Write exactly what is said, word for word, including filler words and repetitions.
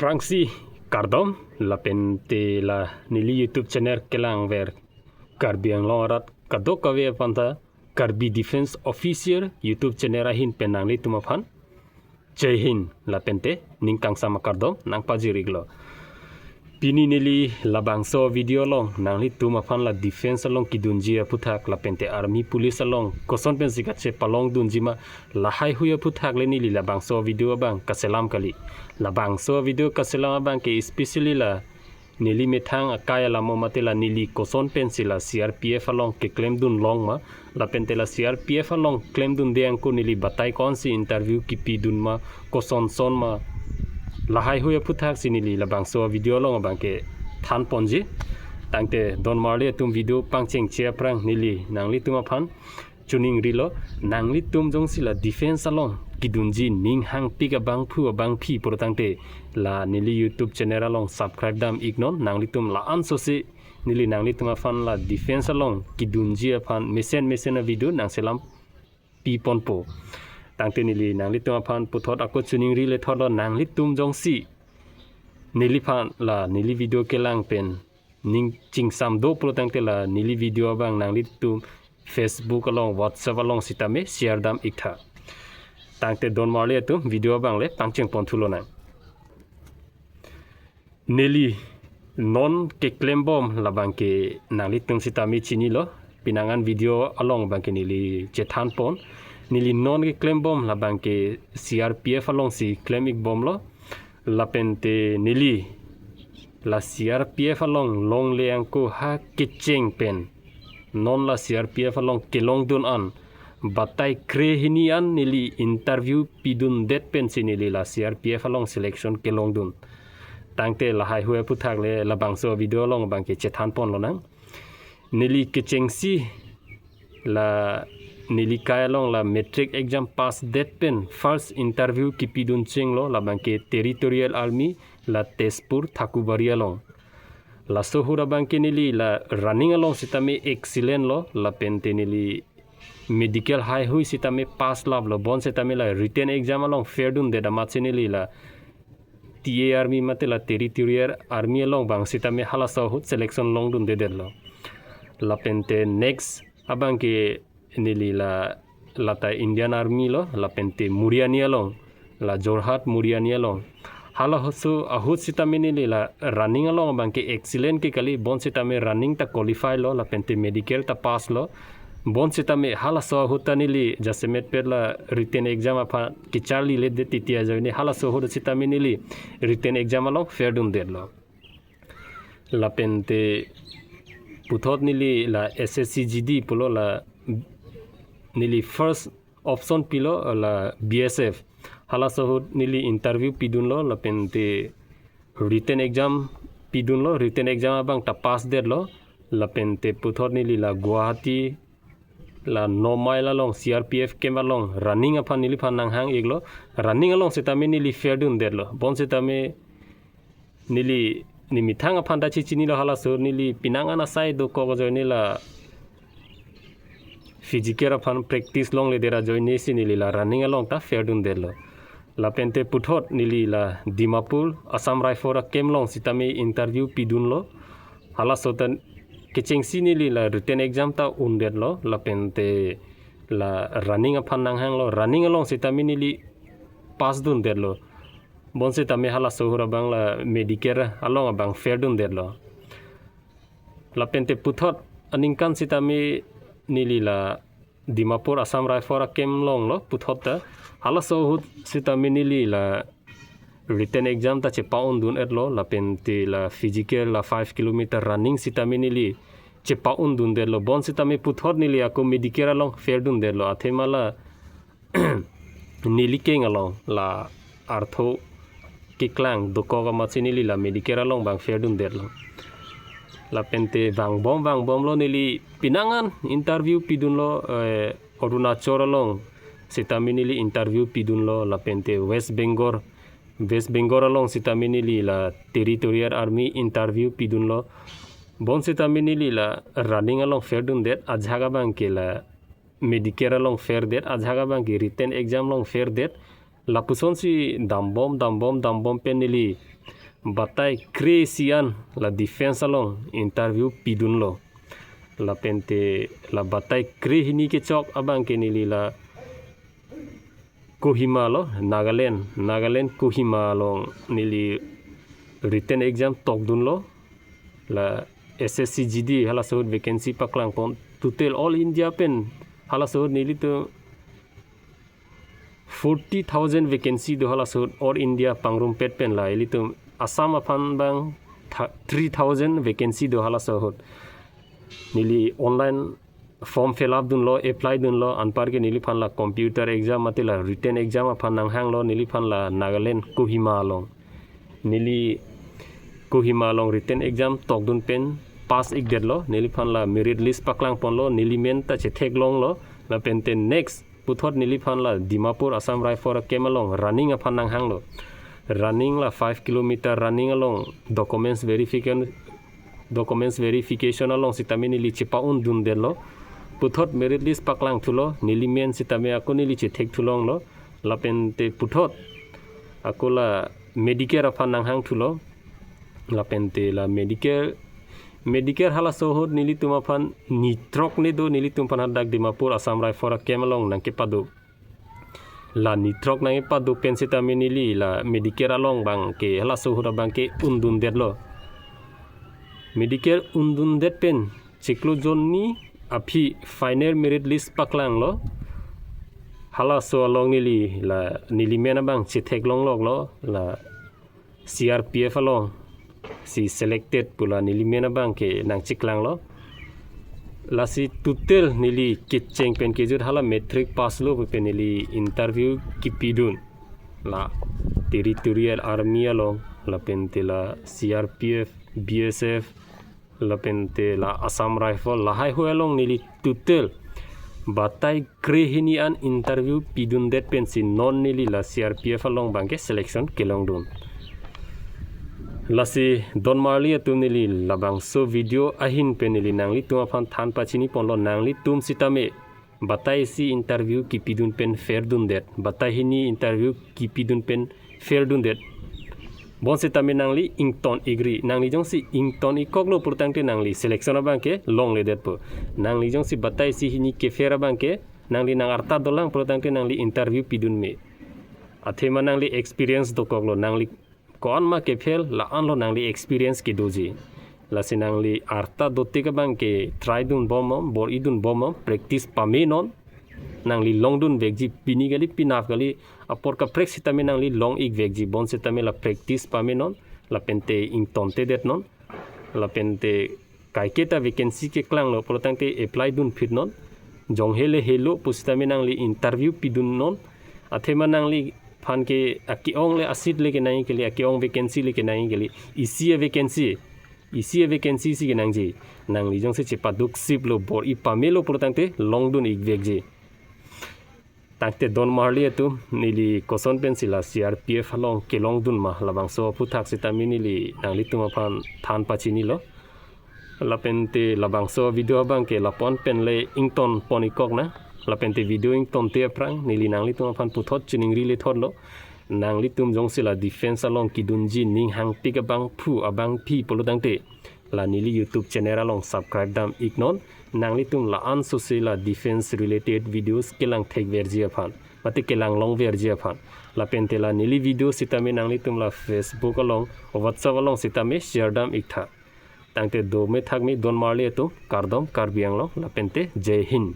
Aphrangsi kardom, lapente la neli YouTube channel kelangver Karbi Anglong arat kadokave aphanta Karbi Defence Officer YouTube channel ahin pen nanglitum aphan Jai Hind lapente ning kangsam akardom nangpajir-iklo. Pini neli labangso video along nanglitum aphan la defence along kedunji aphuthak lapente army police along koson pensi kachepalongdunji ma, lahaihui aphuthak le neli labangso video abang kaselam kali. Labangso video kaselam abangke especially la neli methang akai alamo mate la neli koson pensi la C R P F along keklemdun long ma, lapente la C R P F along klemdunde angko neli batai konsi interview kipidun ma, kosonson ma, lahaihui aphuthaksi neli labangso video along abangke thanponji. Tangte donmarli atum video pangchengche aphrang neli nanglitum aphan choningrilo, nanglitum jongsi la defence along kedunji ning hangpik abangphu abangphi pulotangte la neli YouTube channel along subscribe dam-iknon, nanglitum la-ansose neli nanglitum aphan la defence along kedunji aphan mesen mesen avideo nangselam piponpo. Tangte neli nanglitum aphan puthot ako choningri lethotlo, nanglitum jongsi neliphan la neli video kelang pen ning chingsam do pulotangte la neli video abang nanglitum Facebook along, WhatsApp along sitame share dam-iktha. Tangte donmarli atum video abang le pangchengponthulonang. Neli non keklembom labangke nanglitum sitame chinilo, pinangan video along abangke neli chethanpon. Neli non keklembom labangke C R P F alongsi klem-ikbomlo. Lapente neli la C R P F along longle angko ha kecheng pen non la C R P F along kelongdun an batai krehini an neli interview pidundet pensi neli la C R P F along selection kelongdun. Tangte lahaihui aphuthak le labangso video along abangke chethanponlonang. Neli kechengsi la neli kai along la matric exam pass det pen first interview kipidun chenglo, labangke Territorial Army la Tezpur Thakubari along. Laso ahut abangke neli la running along sitame excellent lo, lapente neli medical haihui sitame pass laplo, bonsitame la written exam along fail dundet amatsi neli la T A Army mate la Territorial Army along abang sitame halaso ahut selection longdundedetlo. Lapente next abangke neli la lata Indian Army lo, lapente Moriani along, la Jorhat Moriani along. Halaso ahut sitame neli la running along abangke excellent ke kali, bonsitame running ta qualify lo, lapente medical ta pass lo. Bonsitame halaso ahut ta neli jasemetpet la written exam aphan kecharliledet titi ajoine halaso ahut sitame neli written exam along fail dundetlo. Lapente puthot neli la S S C G D pulo, la neli first option pilo la B S F. Halaso ahut neli interview pidunlo, lapente written exam pidunlo, written exam abang ta pass detlo, lapente puthot neli la Guwahati la no mile along C R P F camp along running aphan neliphan nanghang-iklo. Running along sitame neli fail dundetlo. Bonsitame neli nemethang aphan ta chechinilo, halaso neli pinangan asai dokok ajoine la physical aphan practice longledet ajoinesi neli la running along ta fail dundetlo. Lapente puthot neli la Dimapur Assam Rifle a-camp along sitame interview pidunlo. Halaso ta kechengsi neli la written exam ta undetlo, lapente la running aphan nanghanglo, running along sitame neli pass dundetlo. Bonsitame halaso ahut abang la medical along abang fail dundetlo. Lapente puthot aningkan sitame neli la Dimapur Assam Rifle a-camp alonglo puthot ta. Halaso ahut sitame neli la written exam ta chepa-undun-etlo, lapente la physical la five kilometer running sitame neli chepa-undundetlo. Bonsitame puthot neli ako medical along fail dundetlo. Athema la neli keng along la artho keklang dokok amatsi neli la medical along abang fail dundetlo. Lapente vangbom vangbomlo, neli pinangan interview pidunlo, eh, Arunachal along sitame neli interview pidunlo, lapente West Bengal, West Bengal along sitame neli la Territorial Army interview pidunlo. Bonsitame neli la running along fail dundet, ajahak abangke la medical along fail det, ajahak abangke written exam along fail det. Lapusonsi dambom, dambom, dambom pen neli batai kre-isi an la defense along interview pidunlo. Lapente la batai kre-hini kechok abangke neli la Kohima lo, Nagaland, Nagaland Kohima along neli written exam tokdunlo. La S S C G D halaso ahut vacancy paklangpon, total all India pen halaso ahut nelitum forty thousand vacancy do halaso ahut, all India pangrumpet pen la ilitum Assam aphan abang tha-, three thousand vacancy do halaso ahut. Neli online form fill up dunlo, apply dunlo, anparke neliphan la computer exam mate la written exam aphan nanghanglo, neliphan la Nagaland Kohima along. Neli Kohima along written exam tokdun pen pass ikdetlo, neliphan la merit list paklangponlo, neli men ta chetheklonglo, lapente next puthot neliphan la Dimapur Assam Rifle a-camp along running aphan nanghanglo. Running la five kilometer running along documents verification, documents verification along sitame neli chepa-un dundetlo. Puthot merit list paklangthulo, neli men sitame ako neli chethekthu longlo. Lapente puthot ako la Medicare aphan nanghangthulo. Lapente la Medicare, Medicare halaso ahut nelitum aphan ni throk ne do, nelitum aphan hadak Dimapur Assam Rifle a-camp along nangkepado. La ni throk nangkepado pen sitame neli la Medicare along abangke halaso ahut abangke undundetlo. Medicare undundet pen chiklo jonni aphi final merit list paklanglo. Halaso along neli la neli men abang chetheklongloklo, la C R P F along si selected pu la neli men abangke nangcheklanglo. Lasi total neli kecheng pen kejut hala matric pass lo pen neli interview kipidun. La Territorial Army along, lapente la C R P F, B S F, lapente la Assam Rifle, lahai hui along neli total batai kre-hini an interview pidundet pensi non neli la C R P F along abangke selection kelongdun. Lasi don marli atum, neli labangso video ahin pen neli nanglitum aphan than pachiniponlo, nanglitum sitame batai isi interview kipidun pen fail dundet, batai hini interview kipidun pen fail dundet. Bonsitame nangli ington ikri, nangli jongsi ington ikkoklo pulotangte nangli selection abangke longledetpo. Nangli jongsi batai isi hini ke-fail abangke, nangli nang arta dolang pulotangte nangli interview pidun me. Athema nangli experience dokoklo, nangli ko-an ma ke-fail, la-anlo nangli experience kedoji. Lasi nangli arta dotik abangke try dunbom, bor-i dunbom, practice pame non. Nangli longdun vekji, pini kali, penap kali, apor kaprek sitame nangli long ik vekji, bonsitame la practice pame non, lapente ingtontedet non, lapente kaiketa vacancy keklanglo pulotangte apply dunphit non. Jong hele helo pusitame nangli interview pidun non. Athema nangliphan ke ake-ong le a-seat le kenangji kali, ake-ong vacancy le kenangji kali. Isi a-vacancy, isi a-vacancy si kenangji. Nangli jongsi chepaduk siplo, bor-i pamelo pulotangte longdun ik vekji. Tangte don marli atum, neli koson pensi la C R P F along kelongdun ma, labangso aphuthak sitame neli nanglitum aphan than pachinilo. Lapente labangso video abangke lapu-an pen le ingtonpon ikkok nang. Lapente video ingtonte aphrang neli nanglitum aphan puthot chiningri lethotlo. Nanglitum jongsi la defense along kedunji ning hangpik abangphu abangpi pulotangte, la neli YouTube channel along subscribe dam iknon. Nanglitum la-an sose la defense related videos kelang thekverji aphan, mate kelang longverji aphan. Lapente la neli video sitame nanglitum la Facebook along, WhatsApp along sitame share dam iktha. Tangte dome thakme don marli atum, kardom Karbi Anglong, lapente Jai Hind.